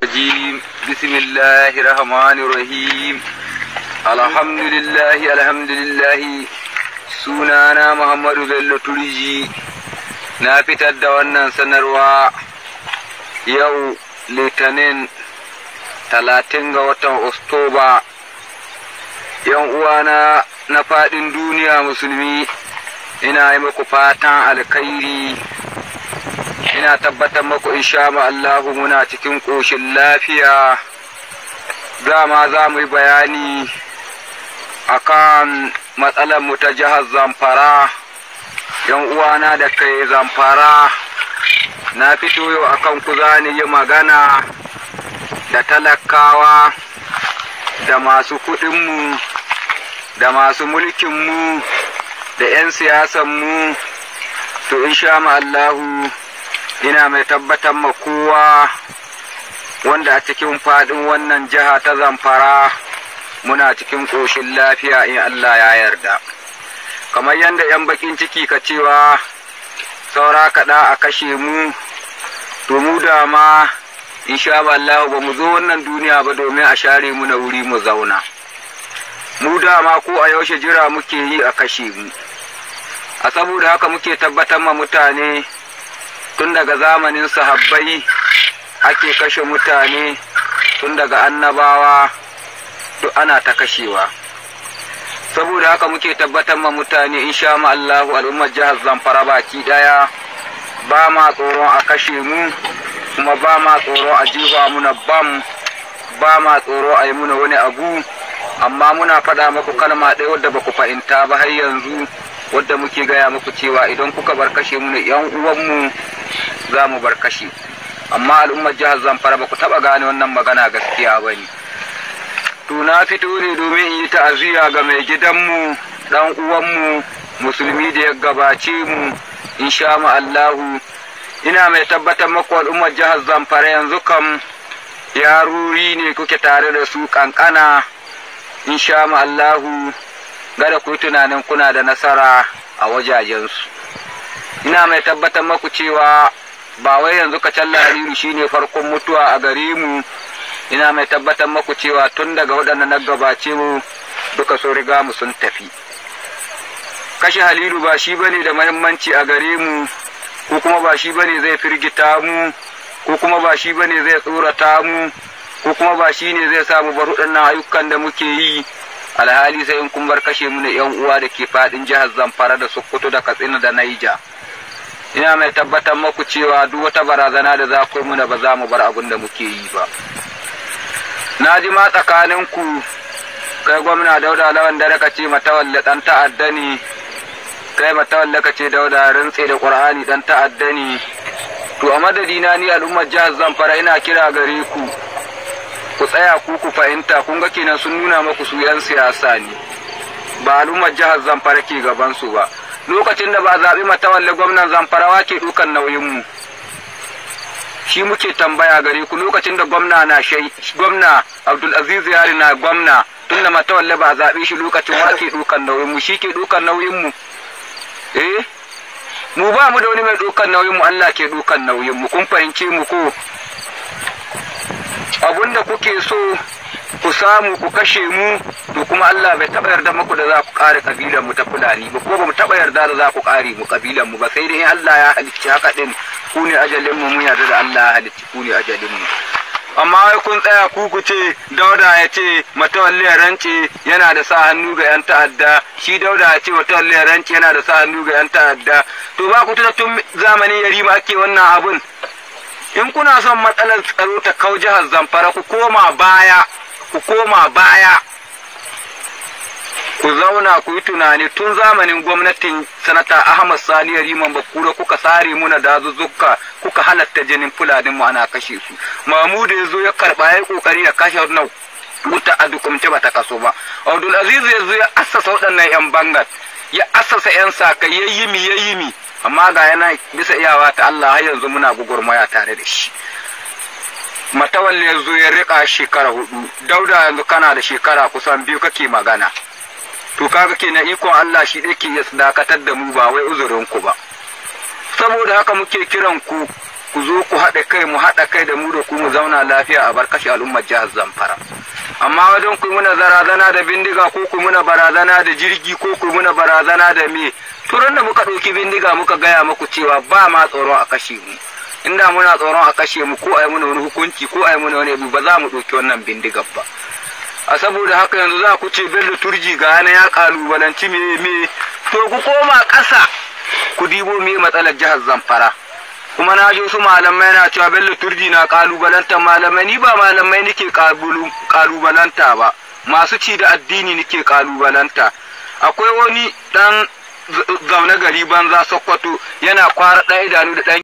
الرجيم. بسم الله الرحمن الرحيم. الحمد لله الحمد لله. Sunana Muhammadu Bello Turji. Na fitar da wannan sanarwa yau Litinin 30 ga watan Oktoba. Yan uwana na faɗin duniya musulmi, ina yi muku fatan alkhairi. Ina tabbatar muku insha Allahu muna cikin ƙoshin lafiya. Dama za mu yi bayani akan matsalar mu ta jihar Zamfara. Yan uwana da kai Zamfara, na fito yau akan ku za ni yi magana da talakawa da masu kuɗinmu da masu mulkinmu da 'yan siyasanmu. To insha Allahu ina mai tabbatar ma kowa wanda a cikin faɗin wannan jiha ta Zamfara muna cikin ƙoshin lafiya in Allah ya yarda. Kamar yadda 'yan bakin ciki ka cewa saura kaɗa a kashe mu, to mu dama insha Allah ba mu zo wannan duniya ba domin a share mu na wuri mu zauna. Mu dama ko a yaushe jira muke yi a kashe mu. A saboda haka muke tabbatar ma mutane tun daga zamanin sahabbai ake kashe mutane, tun daga annabawa duk ana ta kashewa. Saboda haka muke tabbatar ma mutane insha Allahu al'ummar jihar Zamfara baki daya ba ma tsoron a kashe mu, kuma ba ma tsoron a jefa muna bam, ba ma tsoro a yi muna wani abu. Amma muna faɗa muku kalma ɗaya wadda ba ku fahimta ba har yanzu, wadda muke gaya muku cewa idan kuka bar kashe mu ne yan uwanmu za mu bar kashe. Amma al'ummar jihar Zamfara ba ku taɓa gane wannan magana gaskiya ba ne. To na fito ne domin in yi ta'aziyya ga mai gidanmu, ɗan uwanmu musulmi da ya gabace mu insha Allahu. Ina mai tabbatar muku al'ummar jihar Zamfara yanzu kam yaruri ne kuke tare da su kankana insha Allahu. Gada ku yi tunanin kuna da nasara a wajajensu. Ina mai tabbatar maku cewa ba wai yanzu Kacalla Halilu shine farkon mutuwa a gare mu. Ina mai tabbatar maku cewa tun daga waɗanda na gabace mu duka sun riga mu sun tafi. Kashe Halilu ba shi bane da muhimmanci a gare mu, ko kuma ba shi bane zai firgita mu, ko kuma ba shi bane zai tsorata mu, ko kuma ba shi ne zai samu bar waɗannan ayyukan da muke yi. Alhali sai in kun bar kashe mu ne yan uwa da ke faɗin jihar Zamfara da Sokoto da Katsina da Naija. Ina mai tabbatar maku cewa duk wata barazana da za ku muna ba za mu bar abin da muke yi ba. Na ji ma tsakanin ku kai gwamna Dauda Lawan Dare ka ce Matawalle ɗan ta'adda ne, kai Matawalle ka ce Dauda rantse da Qur'ani ɗan ta'adda ne. To a madadina ni al'ummar jihar Zamfara ina kira gare ku, ku tsaya ku ku fahimta. Kun ga kenan sun nuna maku su 'yan siyasa ne, ba al'ummar jihar Zamfara ke gaban su ba. Lokacin da ba a zaɓi Matawalle gwamnan Zamfarawa ke ɗaukan nauyin mu, shi muke tambaya gare ku. Lokacin da gwamna na shai, gwamna Abdulaziz Yari na gwamna, tun da Matawalle ba a zaɓe shi lokacin wa ke ɗaukan nauyin mu? Shi ke ɗaukan nauyin mu? Eh, mu ba mu da wani mai ɗaukan nauyin mu, Allah ke ɗaukan nauyin mu. Kun fahimce mu ko? Abinda kuke so ku samu ku kashe mu, to kuma Allah bai taɓa yarda muku da za ku ƙare ƙabilan mu ta Fulani ba, ko ba mu taɓa yarda da za ku ƙare mu ƙabilan mu ba, sai dai in Allah ya halicci haka ɗin ku ne ajalin mu. Mun yarda da Allah ya halicci ku ne ajalin mu. Amma wai kun tsaya ku ku ce Dauda ya ce Matawalle ya rance yana da sa hannu ga 'yan ta'adda, shi Dauda ya ce Matawalle ya rance yana da sa hannu ga 'yan ta'adda. To ba ku tuna tun zamanin Yarima ake wannan abun? In kuna son matsalar tsaro ta kau jihar Zamfara, ku koma baya, ku koma baya, ku zauna ku yi tunani. Tun zamanin gwamnatin Sanata Ahmad Sani Yariman Bakura kuka sare muna dazuzzuka, kuka halatta jinin Fulanin mu ana kashe su. Mahmudu ya zo ya karba, ya kokari ya kashe wannan wuta a dukumce ba ta kaso ba. Abdul Aziz ya zo ya assasa waɗannan yan bangat, ya assasa yan sakai, ya yi mi ya yi mi, amma ga yana bisa iyawa ta Allah har yanzu muna gugurmaya tare da shi. Matawalle ya zo ya rika shekara 4, Dauda yanzu kana da shekara kusan 2 kake magana. To kaga kenan ikon Allah shi ɗaya ke dakatar da mu, ba wai uzurin ku ba. Saboda haka muke kiran ku, ku Ku zo ku haɗa kai, mu haɗa kai da mu da ku, mu zauna lafiya a bar kashe al'ummar jihar Zamfara. Amma wajen ku muna barazana da bindiga, ko ku muna barazana da jirgi, ko ku muna barazana da me, turan da muka ɗauki bindiga muka gaya muku cewa ba ma tsoron a kashe mu. Inda muna tsoron a kashe mu ko a yi muna wani hukunci ko a yi muna wani abu, ba za mu ɗauki wannan bindigar ba. A saboda haka yanzu za ku ce Bello Turji ga yana ya kalubalanci me me. To ku koma ƙasa ku dibo me matsalar jihar Zamfara. Kuma na ji wasu malamai na cewa Bello Turji na kalubalanta malamai. Ni ba malamai nake kalubalanta ba, masu ci da addini nake kalubalanta. Akwai wani dan zaune gari banza Sokoto yana kwara ɗan idanu da ɗan